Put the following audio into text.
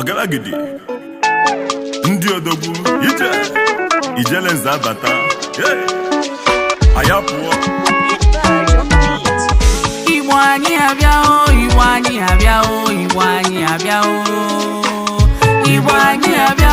Ọgalagidi ndị odogwu ije ijele nze abata. Hey! Anyị pụọ. Igbo anyị abịa o, Igbo anyị abịa o, Igbo anyị abịa o, Igbo anyị abịa.